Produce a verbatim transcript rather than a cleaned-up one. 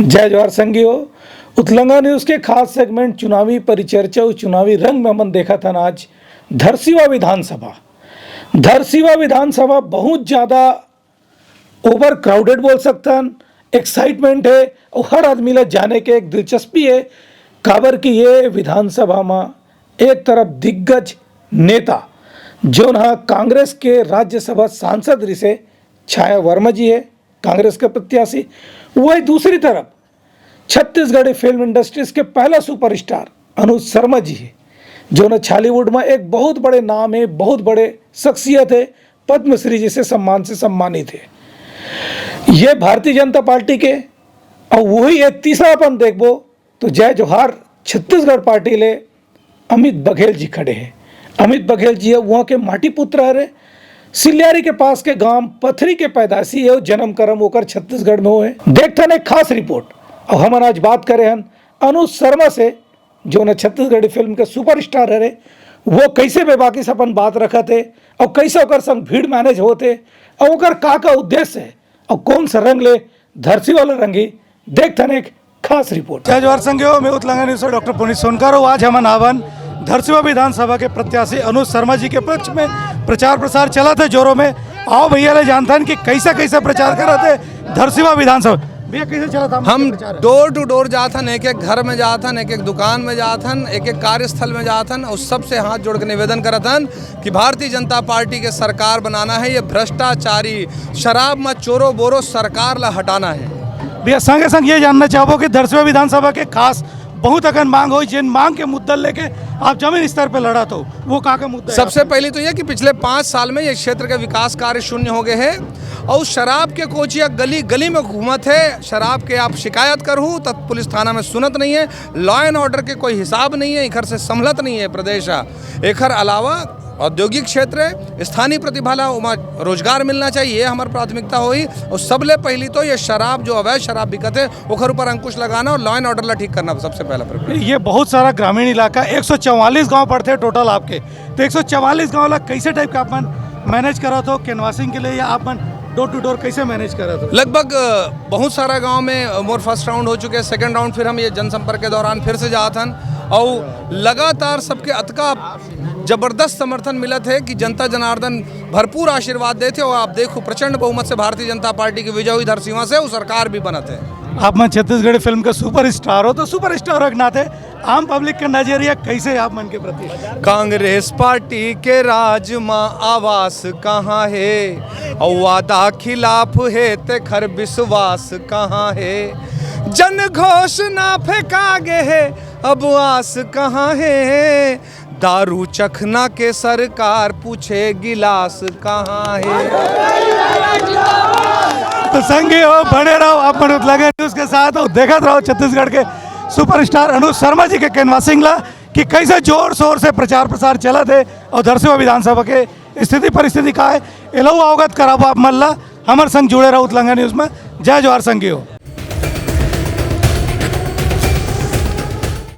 जय जोहार संगी हो। उतलंगा न्यूज के खास सेगमेंट चुनावी परिचर्चा अउ चुनावी रंग में हमन देखत हन आज धरसीवा विधानसभा। धरसीवा विधानसभा बहुत ज्यादा ओवर क्राउडेड बोल सकथन, एक्साइटमेंट हे अउ हर आदमी ला जाने के एक दिलचस्पी हे, काबर कि ये विधानसभा म एक तरफ दिग्गज नेता, जोन ह कांग्रेस के राज्यसभा सांसद रिसे, छाया वर्मा जी हे, कांग्रेस के प्रत्याशी, वही दूसरी तरफ छत्तीसगढ़ी फिल्म इंडस्ट्रीज के पहला सुपरस्टार अनुज शर्मा जी हे, जोन छॉलीवुड में एक बहुत बड़े नाम हे, बहुत बड़े शख्सियत हे, पद्मश्री जैसे सम्मान से सम्मानित हे। ये भारतीय जनता पार्टी के, अउ वही ये तीसरा अपन देखबो तो जय जोहार छत्तीसगढ़ पार्टी ले अमित बघेल जी खड़े हे। अमित बघेल जी हे, वहाँ के माटी पुत्र हरे, सिल्यारी के पास के गांव पथरी के पैदाशी हे, जन्म कर्म ओकर छत्तीसगढ़ में होए। देखथन एक खास रिपोर्ट। अउ हमन आज बात करे हन अनुज शर्मा से, जोन छत्तीसगढ़ी फिल्म के सुपरस्टार हरे, वो कैसे बेबाकी से अपन बात रखत हे अउ कैसे ओकर संग भीड़ मैनेज होत हे अउ ओकर का का उद्देश्य हे अउ कौन सा रंग ले धरसीवा ला रंगी। देखथन एक खास रिपोर्ट। जय जोहार संगी हो, मैं उतलंगा न्यूज से डॉक्टर पुनीत सोनकर हूँ। आज हमन हावन धरसीवा विधानसभा के प्रत्याशी अनुज शर्मा जी के पक्ष में। प्रचार प्रसार चलत हे जोरों में। आओ भैया ले जानथन कि कैसा कैसा प्रचार करत हे धरसीवा विधानसभा। भैया, कैसे चलत हे हम प्रचार? डोर टू डोर जाथन, एक एक घर में जाथन, एक एक दुकान में जाथन, एक एक कार्यस्थल में जाथन अउ सबसे हाथ जोड़ के निवेदन करथन कि भारतीय जनता पार्टी के सरकार बनाना हे, ये भ्रष्टाचारी, शराब म चोरो बोरो सरकार ला हटाना हे। भैया, संगे संग ये जानना चाहबो कि धरसीवा विधानसभा के खास बहुत अकन मांग होही, जिन मांग के मुद्दा लेके आप जमीन स्तर पे लड़त हो, वो का का मुद्दा हे सबसे आपके? पहली तो ये कि पिछले पाँच साल में ये क्षेत्र के विकास कार्य शून्य हो गए हे अउ शराब के कोचिया गली गली में घूमत हे। शराब के आप शिकायत करहू त पुलिस थाना में सुनत नहीं हे, लॉ एंड ऑर्डर के कोई हिसाब नहीं हे, एखर से संभलत नहीं हे प्रदेश ह। एखर अलावा औद्योगिक क्षेत्र हे, स्थानीय प्रतिभा ला ओमा रोजगार मिलना चाहिए, ये हमर प्राथमिकता होही। अउ सबले पहली तो ये शराब, जो अवैध शराब बिकत हे, ओखर ऊपर अंकुश लगाना अउ लॉ एंड ऑर्डर ला ठीक करना सबसे पहला प्राथमिकता। ये बहुत सारा ग्रामीण इलाका, एक सौ चवालीस गांव पड़थे टोटल आपके, तो एक सौ चवालीस गांव ला कैसे टाइप का आप मन मैनेज करत हो कैनवासिंग के लिए, या आप मन डोर टू डोर कैसे मैनेज करत हो? लगभग, अ, बहुत सारा गांव में, अ, मोर फर्स्ट राउंड हो चुके हे, सेकंड राउंड फिर हम ये जनसंपर्क के दौरान फिर से जात हन अउ लगातार सबके अतका जबरदस्त समर्थन मिलत हे कि जनता जनार्दन भरपूर आशीर्वाद देथे। अउ आप देखो, प्रचंड बहुमत से भारतीय जनता पार्टी की विजय होही धरसीवा से, अउ सरकार भी बनत हे। आप मन छत्तीसगढ़ी फिल्म के सुपरस्टार हो, तो सुपरस्टार के नाते आम पब्लिक के नजरिया कैसे हे आप मन के प्रति? कांग्रेस पार्टी के राज म आवास कहाँ हे? अउ वादा खिलाफ हे, तेखर विश्वास कहाँ हे? जन घोषणा फेंका गे हे, अब आस कहाँ हे? दारू चखना के सरकार पूछे गिलास कहाँ हे? तो संगी हो, बने रहो आप मन उतलंगा न्यूज के साथ अउ देखत रहो छत्तीसगढ़ के सुपरस्टार अनुज शर्मा जी के कैनवासिंग ला कि कैसे जोर शोर से प्रचार प्रसार चलत हे अउ धरसीवा विधानसभा के स्थिति परिस्थिति का हे, एला अवगत कराबो आप मन ला। हमर संग जुड़े रहो उतलंगा न्यूज में। जय जोहार संगी हो।